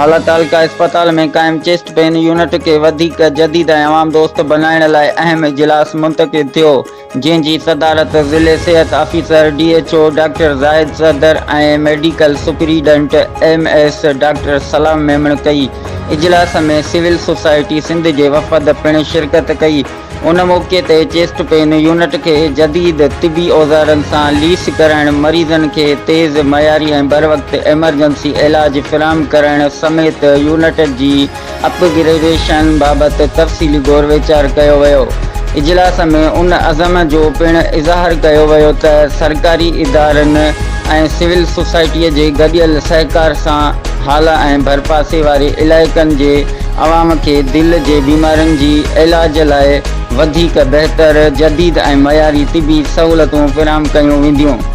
هالا تعلقه اسپتال ۾ قائم chest pain unit کي وڌيڪ جديد ۽ عوام دوست بنائڻ لاء اهم اجلاس منعقد ٿيو، جنهن جي صدارت ضلعي صحت officer, D H O, doctor Zahid Sadar ۽ medical superintendent, M S, doctor Salam Memon ڪئي. اجلاس ۾ سول سوسائٽي سنڌ جي وفد پڻ شرڪت ڪئي. ان موقعي تي چيسٽ پين يونٽ کي جديد طبي اوزارن سان ليس ڪرائڻ، مريضن کي تيز، معياري ۽ بروقت ايمرجنسي علاج فراهم ڪرڻ سميت يونٽ جي اپ گريڊيشن بابت تفصيلي غور ويچار ڪيو ويو. اجلاس ۾ ان عزم جو پڻ اظهار ڪيو ويو ته سرڪاري ادارن ۽ سول سوسائٽي جي گڏيل سهڪار سان هالا ۽ ڀرپاسي واري علائقن جي عوام کي دل جي بيمارين جي علاج لاء وڌيڪ بهتر، جديد ۽ معياري طبي سهولتون فراهم ڪيون وينديون.